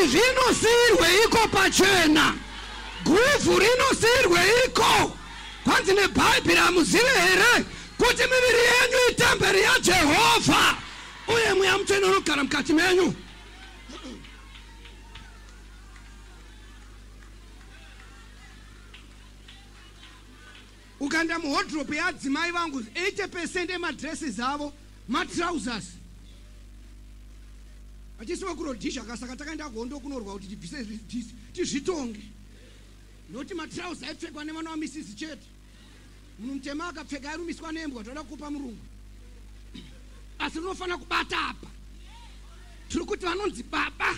Zvinosiyirweiko pachena? Guvhu rinosiyirweiko? Kwanzi neBhaibheri, hamuzive here kuti miviri yenyu itemberi yaJehovha uye Mweya Mutsvene unogara mukati menyu? Ukaenda muhodrope yadzimai vangu, 80% emadresses avo matrousers. Hatisi vekuRhodesia ka, saka takaenda kuhondo kunorwa kuti tibvise tizvitonge, nokuti matrauza aipfekwa nevana vamisisi chete. Munhu mutema akapfeka airumiswa nembwa. Toda kupa murungu, asi rinofanira kubata apa. Tiri kuti vanonzi baba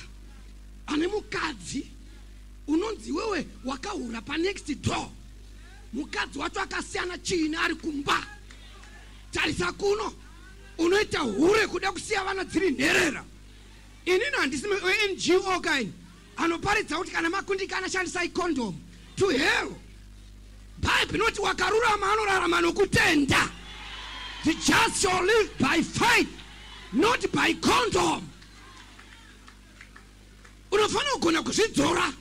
ane mukadzi unonzi iwewe wakahura panext door, mukadzi wacho akasiyana chiini ari kumba? Tarisa kuno, unoita hure kuda kusiya vana dziri nherera. Inini handisi NGO kaini anoparidza kuti kana makundikana shandisai condom. To hell! Bhaibheri inoti wakarurama anorarama nokutenda. The just shall live by faith, not by condom. Unofanira kugona kuzvidzora.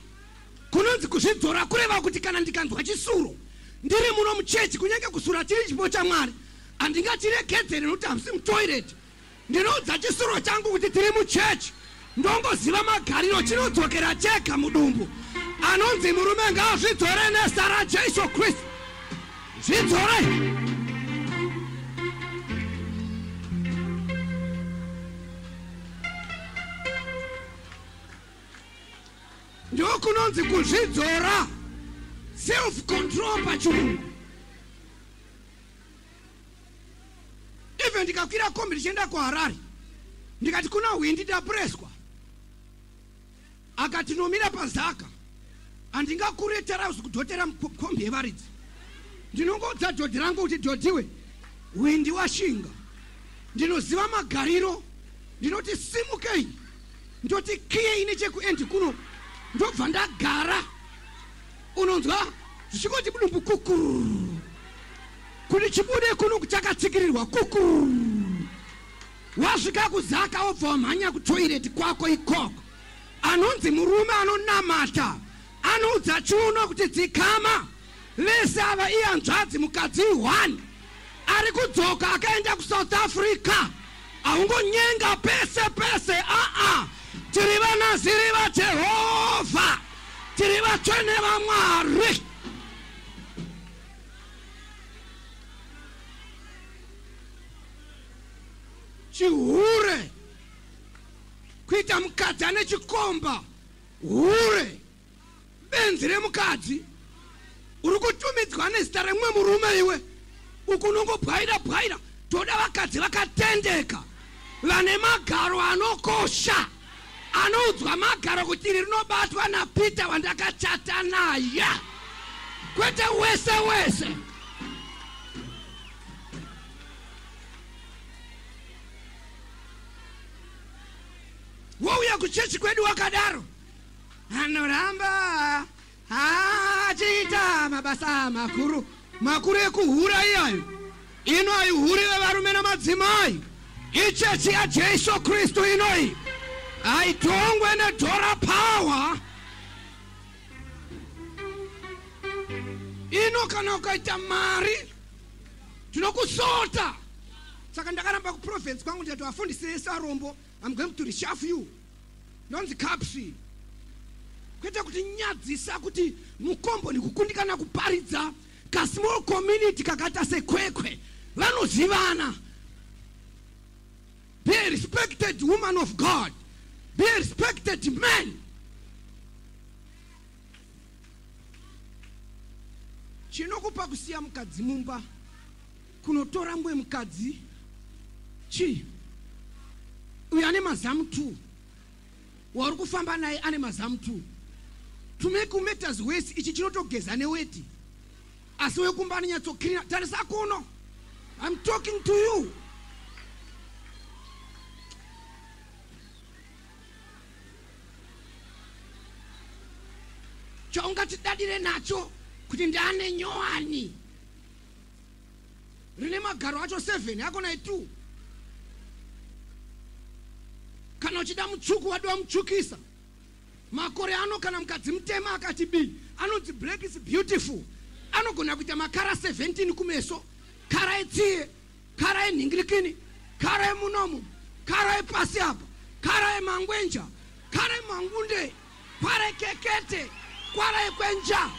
Kunonzi kuzvidzora kureva kuti kana ndikanzwa chisuro ndiri muno muchechi, kunyange kusura chiri chipo chaMwari, handingachiregedzeri nokuti hamusi mutoilet. Ndinoudza chisuro changu kuti tiri muchechi, ndongoziva magariro, chinodzokera chega mudumbu. Anonzi murume ngaazvidzore nezita raJesu Kristu. Zvidzore. Ndokunonzi kuzvidzora, self control pachirungu. Even ndikakwira kombi ndichienda kuHarare, ndikati kuna hwindi, ndapureswa, akati nomira paZaka. Handingakure tarauzi kudhotera kombi yevaridzi. Ndinongodza dhodhi rangu kuti dhodhiwe, hwindi washinga. Ndinoziva magariro. Ndinoti simukei, ndoti kiyei nechekuendi kuno, ndobva ndagara. Unonzwa zvichingoti budumbu kukuru kuti chibude kuno kuchakatsikirirwa kukuru. Wasvika kuZaka, wobva wamhanya kutoireti kwako ikoko. Anonzi murume anonamata anoudza chiuno kuti dzikama. Vese ava ihanzvadzi, mukadzi 1 ari kudzoka akaenda kuSouth Africa. Haungonyenga pese pese. Aa, tiri vanaziri vaJehovha, tiri vatsvene vaMwari. Chihure kuita mukadzi ane chikomba, hure, benzi remukadzi. Uri kutumidzwa nezita remumwe murume, iwe uku unongobwaira bwaira. Toda vakadzi vakatendeka vane magaro anokosha, anoudzwa magaro kuti iri rinobatwa naPeter wandakachata naye, kwete wese wese. Wouya kuchechi kwedu wakadaro, anoramba achiita mabasa makuru makuru ekuhura iyayo. Ino haihuri vevarume namadzimai. Ichechi yaJesu Kristu inoi, haitongwe nedhora power ino. Kana ukaita mari tinokusota. Saka ndakaramba kuprovince kwangu, ndikati vafundisi vese varombo, I'm going to reshuffle you. Ndonzi capsi kwete kuti nyadzisa kuti mukomboni kukundikana kuparidza kasmall community kakaita seKwekwe, vanozivana. Be a respected woman of God, be a respected man. Chinokupa kusiya mukadzi mumba kunotora mumwe mukadzi chii? Uyo ane mazamu 2 wauri kufamba naye ane mazamu 2. To make matters worse, ichi chinotogeza neweti, asi wekumba anonyatsocleana. Tarisa kuno, I'm talking to you. Chaungatidadire nacho kuti ndaane nyowani rine magaro acho 7 akona 2. Kana uchida mutsvuku, wadiwa mutsvukisa. Makore ano kana mukadzi mutema akati b anonzi black is beautiful. Anogona kuita makara 17 kumeso, kara etsiye, kara enhingirikini, kara emunomu, kara epasi apa, kara emangwenja, kara emangunde, kwara ekekete, kwara ekwenja.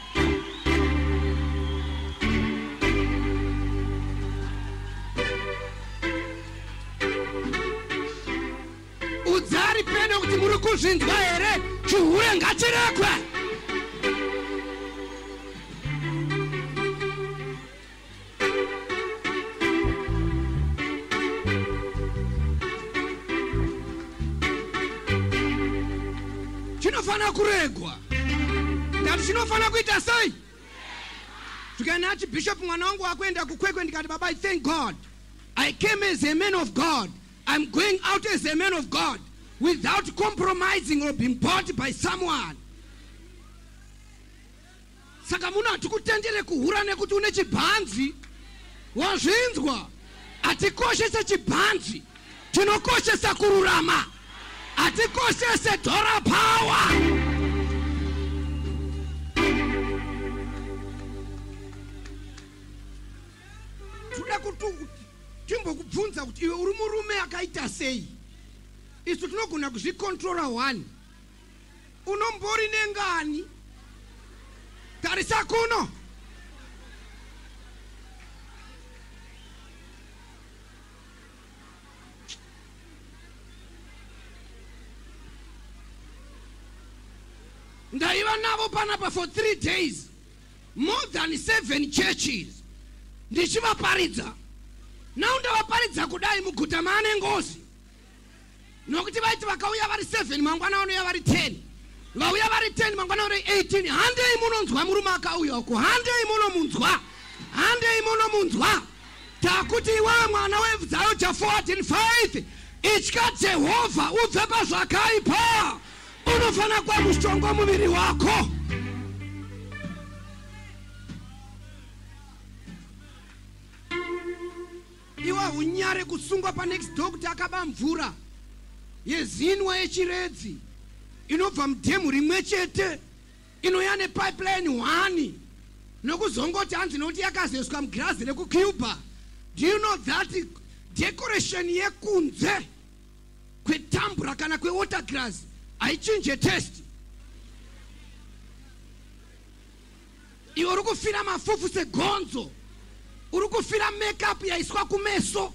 Udzari peno kuti muri kuzvinzwa here? Chihure ngachirekwe. Chinofanira kuregwa. Ndati chinofanira kuita sei? Zvikanati Bishop mwana wangu wakuenda kuKwekwe, ndikati baba, I thank God. I came as a man of God. I'm going out as a man of God without compromising or being bought by someone. Saka muno hatikutendere kuhura nekuti une chibhanzi. Wazvinzwa? Hatikoshese chibhanzi, tinokoshesa kururama. Hatikoshese dollar power. Toda kuti timbokubvunza kuti iwe uri murume akaita sei? Isu tinogona kuzvikontrora 1. Unombori nengani? Tarisa kuno. Ndaiva navo panapa for 3 days, more than 7 churches, ndichivaparidza. Now ndavaparidza kudai muguta maane ngozi, nokuti vaiti vakauya vari 7 mangwana vanouya vari 10, vauya vari 10 mangwana vari 18. Handei munonzwa murume akauya uko, handei munomunzwa, handei munomunzwa. Takuti iwewe mwana weZayo cha 14:5, itya Jehovha ubve pazvakaipa. Unofanira kuva mushonga muviri wako. Iwe unyare kusungwa panext door kuti akaba mvura yezinwa yechiredzi inobva mudhemu rimwe chete inouya nepipeline 1 nokuzongoti hanzi nokuti yakazoiswa mugirazi rekuCuba. Do you know that decoration yekunze kwetambura kana kwewater glass haichinje taste? Iwe uri kufira mafufu segonzo, uri kufira makeup yaiswa kumeso.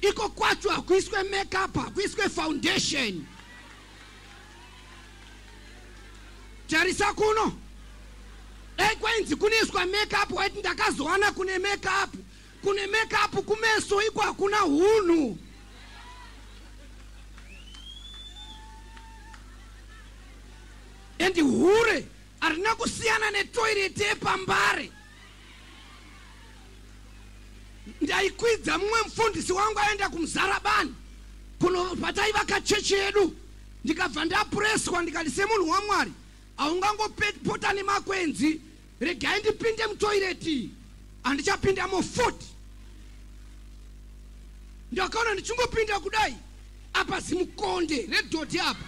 Iko kwacho hakuiswe makeup, hakuiswe foundation. Tarisa kuno. Dai kwainzi kunoiswa makeup, waiti ndakazowana kune makeup. Kune makeup kumeso iko hakuna hunhu. And hure harina kusiyana netoireti yepambare. Ndaikwidza mumwe mufundisi wangu aenda kumuzarabani kuno pataivaka chechi yedu, ndikabva ndapureswa, ndikati semunhu waMwari haungangopota nemakwenzi, regai ndipinde mutoireti, handichapindamo futi. Ndakaona ndichingopinda kudai, apa zimukonde redhoti, apa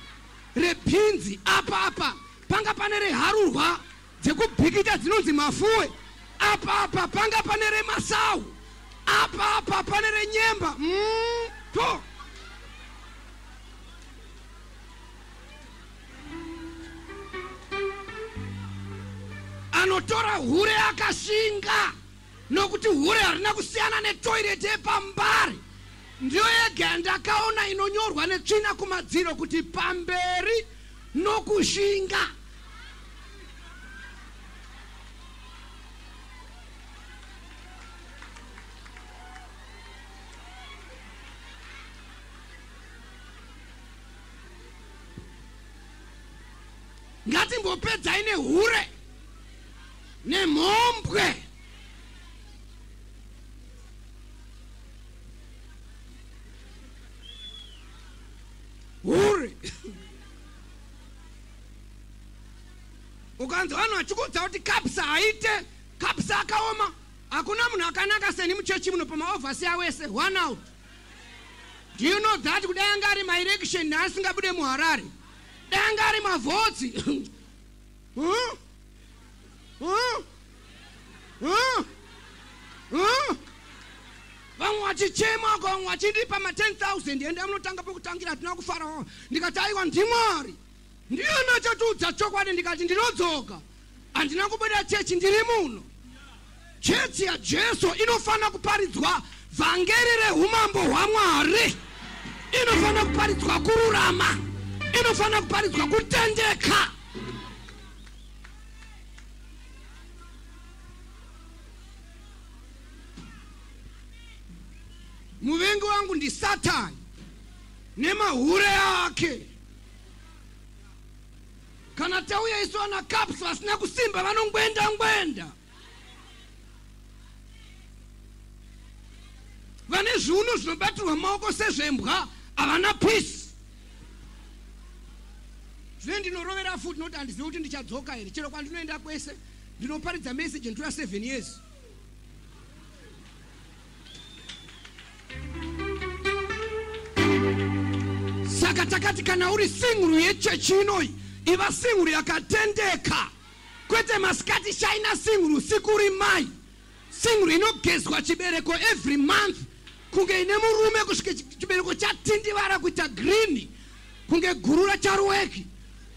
repinzi, apa apa panga pane reharurwa dzekubhikita dzinonzi mafuwe, apa apa panga pane remasau, apa apa pane renyemba. To anotora hure akashinga, nokuti hure harina kusiyana netoireti yepambare. Ndiyo yega yandakaona inonyorwa netsvina kumadziro kuti pamberi nokushinga. Ngatimbopedzai nehure nemhombwe. Hure. Ukanzwa vanhu vachikuudza kuti kapsa haite, kapsa akaoma. Hakuna munhu akanaka seni muchechi muno pamaovhasi awese one out. Do you know that kudai anga ari maelection asingabude muHarare, Danga ari mavhotsi. Vamwe vachichema, vamwe vachindipa ma10,000, enda munotanga pekutangira, hatina kufara. Ndikati aiwa, ndiMwari, ndiyani achatiudza chokwadi. Ndikati ndinodzoka, handina kubuda chechi, ndiri muno. Chechi yaJesu inofanira kuparidzwa vhangeri reumambo hwaMwari, inofanira kuparidzwa kururama, inofanira kuparidzwa kutendeka. Muvengi wangu ndiSatani nemahure ake. Kana tauya isu ana caps vasina kusimba, vanongwenda ngwenda, vane zviuno zvinobatirwa maoko sezvembwa, havana peace. Zvino ndinorovera futi, nokuti handizivi kuti ndichadzoka here. Chero kwandinoenda kwese ndinoparidza meseji, nditora 7 years. Saka takati kana uri single yechechi inoi, iva single yakatendeka, kwete masikati shaina single, usiku uri mai. Single inogezwa chibereko every month kunge ine murume, kusvika chibereko chatindivara kuita green kunge guru racharuweki.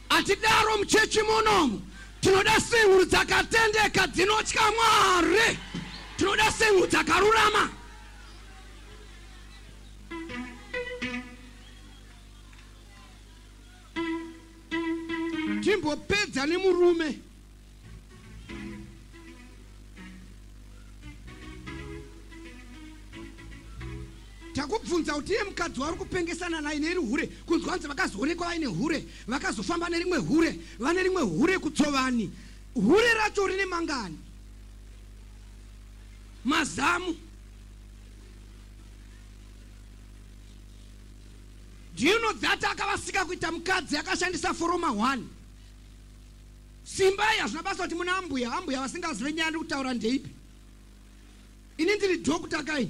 Hatidaro muchechi munomu. Tinoda single dzakatendeka, dzinotya Mwari. Tinoda single dzakarurama. Timbopedza nemurume. Takubvunza kuti iye mukadzi wauri kupengesana naye neri hure, kunzwa hanzi vakazoonekwa vaine hure, vakazofamba nerimwe hure, vane rimwe hure kutsovani. Hure racho rine mangani mazamu? Do you know that akavasika kuita mukadzi akashandisa foroma 1 simba? Iyi hazvina basa kuti muna ambuya, ambuya vasingazive nyaya ndiri kutaura ndeipi. Ini ndiri doctor kai.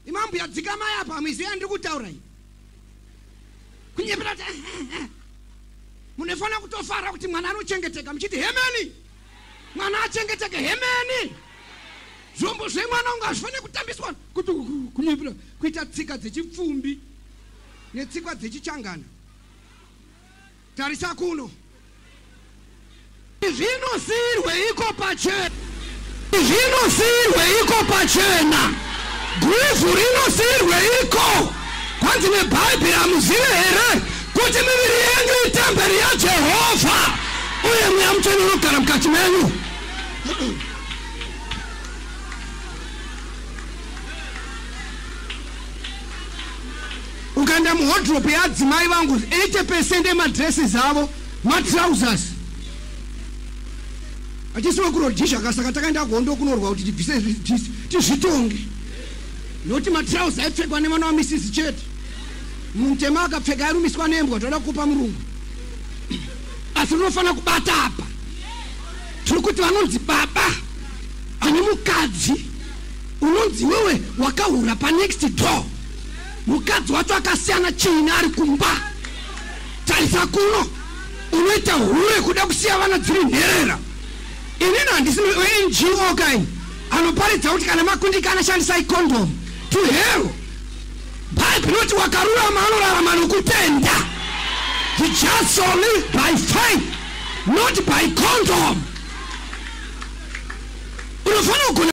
Imambuya dzikamai apa, hamuiziva yandiri kutaura iyi. Kunyepera kuti munofanira kutofara kuti mwana anochengeteka, muchiti hemeni, mwana achengeteke, hemeni. Zvombo zvemwana unge hazvifaniri kutambiswa, kuti kunyepera kuita tsika dzechipfumbi netsika dzechichangana. Tarisa kuno, zvinosiyirwe iko pachena, zvinosiyirwe iko pachena, guvhu rinosiyirwe iko. Kwanzi neBhaibheri, hamuzive here kuti miviri yenyu itemberi yaJehovha uye Mweya Mutsvene unogara mukati menyu? Ukaenda muwardrobe yeadzimai vangu, 80% emadresses avo matrousers achisiwe kuRhodesia. Saka takaenda kuhondo kunorwa kuti tibvise, tizvitonge, nokuti matrousers aipfekwa nevana vamisisi chete. Mutema akapfeka airumiswa nembwa. Toda kupa murungu, asi rinofanira kubata apa. Tiri kuti vanonzi baba ane mukadzi, unonzi wewe wakahura panext door, mukadzi wacho akasiyana chiini ari kumba. Tarisa kuno, unoita hure kuda kusiya vana dziri nherera. Inini handisi NGO kai anoparidza kuti kana makundikana shandisai condom. To hell! Bhaibheri inoti wakarurama anorarama nokutenda. The just shall live by faith, not by condom. Unofanira kugona.